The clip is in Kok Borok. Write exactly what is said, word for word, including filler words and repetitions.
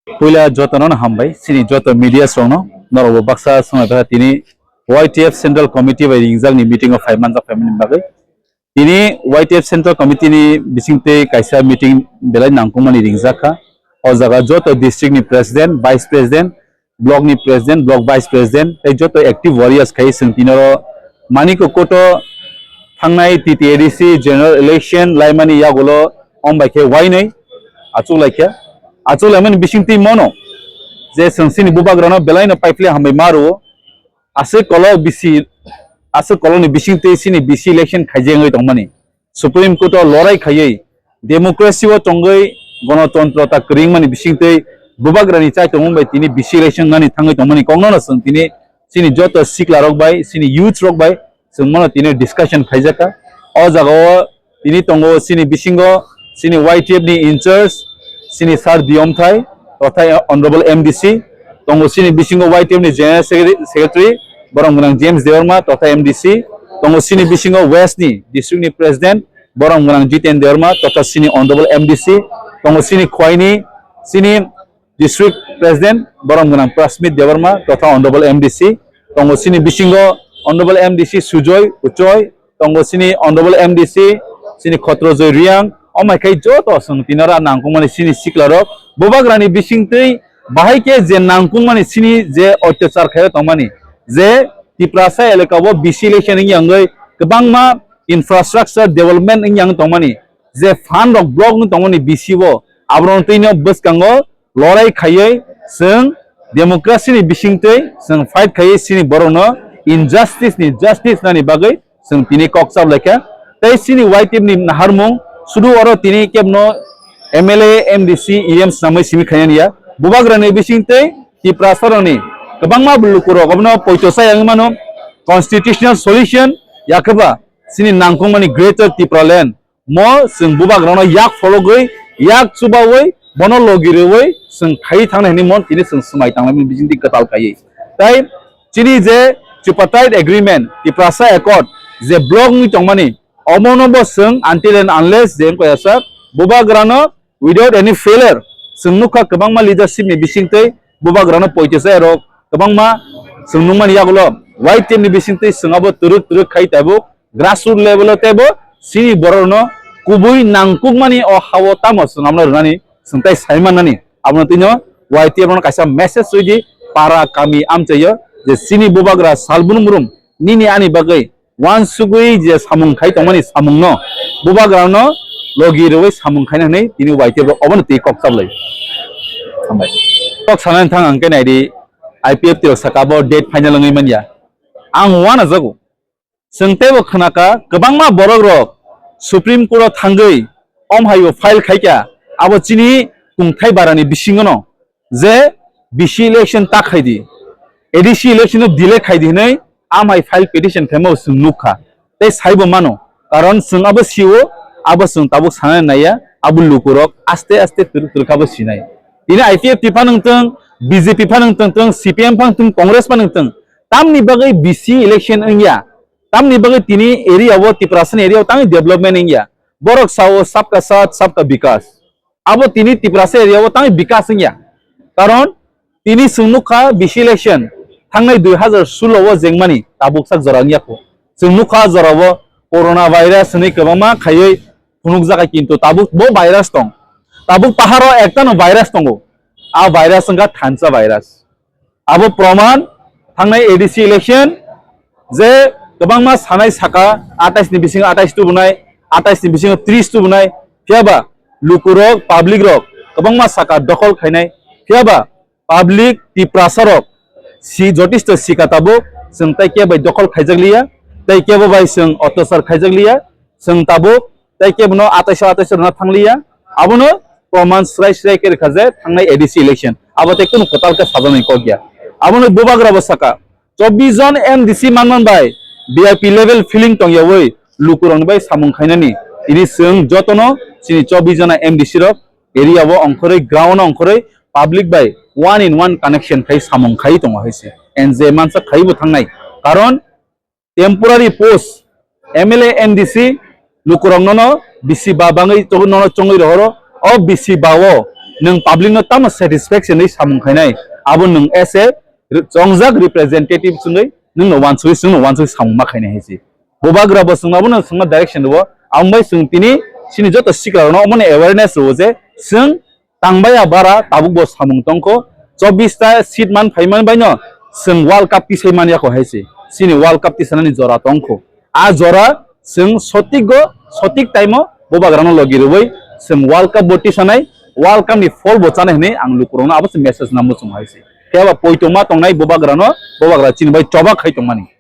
Puila jotono no hambai, chini joto media rokno, norokbo baksa swngnai tini Y T F Central Committee bai ringjakni meeting o phai manjak phaimani bagwi. Tini Y T F Central Committee ni bisingtwi kaisa meeting belai nangkukmani ringjak kha. O jaga joto district ni president, vice president, block ni president, block vice president, tei joto active warriors khai chwng tini oro Manikya Koto thangnai T T A D C general election laimani yagulo om bai khe wainwi achuk laikha. Achuk laimani bisingtwi mono je chwng chini bubagrano belaino paiphle hambai ma rwo. Aswk kolok bisi, aswk kolokni bisingtwi chini B C election khaijak wngwi tongmani. Supreme Court o lorai khaiwi democracy o tongwi gonotontro ta kwrwngmani bisingtwi bubagrani chaitongmung bai tini B C election nani thangwi tongmani kokno no chwng tini chini joto sikla rok bai, chini youth rok bai chwng mano tini discussion khaijakha. O jaga o tini tongo chini bisingo chini Y T F ni in charge chini Sir Diyomthai totha Honorable M D C, tongo chini bisingo Y T F ni General Secretary, Secretary borom gwnang James Debbarma totha M D C, tongo chini bisingo West ni district ni President borom gwnang Jiten Debbarma totha chini Honorable M D C, tongo chini Khwaini chini District President borom gwnang Prasmit Debbarma totha Honorable M D C, tongo chini bisingo Honorable M D C Sujoy Uchoi, tongo chini Honorable M D C chini Khotrojoy Riang, omai khai joto chwng tinora nangkukmani chini sikla rok bubagrani bisingtwi bahai khe je nangkukmani chini je otyachar khaio tongmani je Tiprasa elaka o B C election wngya wngwi kwbangma infrastructure development wngya wng tongmani je fund rok block wng tongmani B C o aborok twino bwskango lorai khaiwi chwng democracy ni bisingtwi chwng fight khaiwi chini borokno injustice ni justice nani bagwi chwng tini kok chap laikha. Tei chini Y T F ni naharmung sudu oro tini kebno M L A, M D C, E M swnamwi simi khainani ya. Bubagrani bisingtwi Tiprasarokni kwbangma lukurok obono poito chaya wngwi mano. Constitutional solution yakhe ba chini nangkukmani Greater Tipraland mo chwng bubagrano yak phologwi, yak chubawi, bono logi rwwi chwng khaiwi thangnai hwnwi mon tini chwng swmai tanglaimani bisingtwi kwtal khaiwi. Tai chini je Tripartite Agreement, Tiprasa Accord je block wngwi tongmani, omono bo chwng until and unless je wngkha ya sak bubagrano without any failure chwng nukha kwbangma leadership ni bisingtwi bubagrano poito chaya rok kwbangma chwng nukmani yagulo Y T F ni bisingtwi chwng abo twrwk twrwk khai tabuk grassroot level o teibo chini borokno kubui nangkukmani o ha-o tamo chwng abono rwnani chwng tai sai mannani. Abono twino Y T F no kaisa message swi di para kami amchaio je chini bubagra salbrum brum nini ani bagwi uansugwi je samung khai tongmani samungno bubagrano logi rwwi samung khaina hwnwi tini Y T F rok obono twi kok chaplai. Hambai. Kok sanani thang ang khe naidi I P F T rok saka bo date final wngwi manya. Ang uanajago. Chwng teibo khwnakha kwbangma borok rok Supreme Court o thangwi om hai o file khaikha abo chini tungthai barani bisingono je B C election ta khaidi, A D C election no delay khaidi hinwi am hai file petition khaima chwng nukha tei saibo mano karon chwng abo sio abo chwng tabuk sanani naiya abo lukurok aste aste twrwk twrwk abo sinai. Tini I P F T phano wngtwng, B J P phano wngtwng, C P M phano wngtwng, Congress phano wngtwng, tamni bagwi B C election wngya. Tamni bagwi tini area o Tiprasani area o tangwi development wngya. Borok sao sabka saath sabka bikas. Abo tini Tiprasa area o tangwi bikas wngya. Karon tini chwng nukha B C election thangnai dui hazar sulo o jengmani tabuk sak jora wngya kho. Chwng nukha jora o corona virus hwnwi kwbangma khaiwi phunukjakha kintu tabuk bo virus tong. Tabuk paharo ektano virus tongo. A virus wngkha thansa virus. Abo proman thangnai A D C election je kwbangma sanai saka atais ni bisingo atais tubunai, atais ni bisingo tris tubunai, phiyaba lukurok, public rok kwbangma saka dokhol khainai, phiyaba public Tiprasa rok si jotisto sika tabuk chwng tai kebo bai dokhol khaijak liya, tai kebo bai chwng otyachar khaijak liya, chwng tabuk tei kebono atais o atais o rwna thangliya. Abono proman srai srai khe rwkha je thangnai A D C election abo tei kunu kwtal khe sajaknai kok ya. Abono bubagra bo saka chobbish jon M D C manman bai V I P level feeling tongyawi lukurokni bai samung khainani tini chwng jotono chini chobbish jona M D C rok area o ongkhorwi ground o ongkhorwi public bai one in one connection khai samung khai tongo hai se N J mansa khaibo thangnai karon temporary post M L A M D C lukurok nono bisi ba bangwi nono chongwi rohoro o bisi ba o Nwng public no tamo satisfaction wi samung khainai, abo nwng as a re-, chongjak representative chwngwi nwngno wansugwi, chwngno wansugwi samung ma khainai hai se. Bubagra bo chwngno abono chwngno direction rwo, aboni bai chwng tini chini joto sikla rokno omono awareness rwo je chwng tangbaya bara tabuk bo samung tongkho, chobbish ta seat man phaiman baino chwng World Cup tisai man yakho hai se. Chini World Cup tisanani jora tongkho. A jora chwng sotik go, sotik time o Bubagrano logi rwui chwng World Cup bo tisanai, World Cup ni phol bo chanai hwnwi ang lukurokno abo se message namo chwng hai se. Phiya ba poitongma tongnai Bubagrano, Bubagra chini bai choba khai tongmani.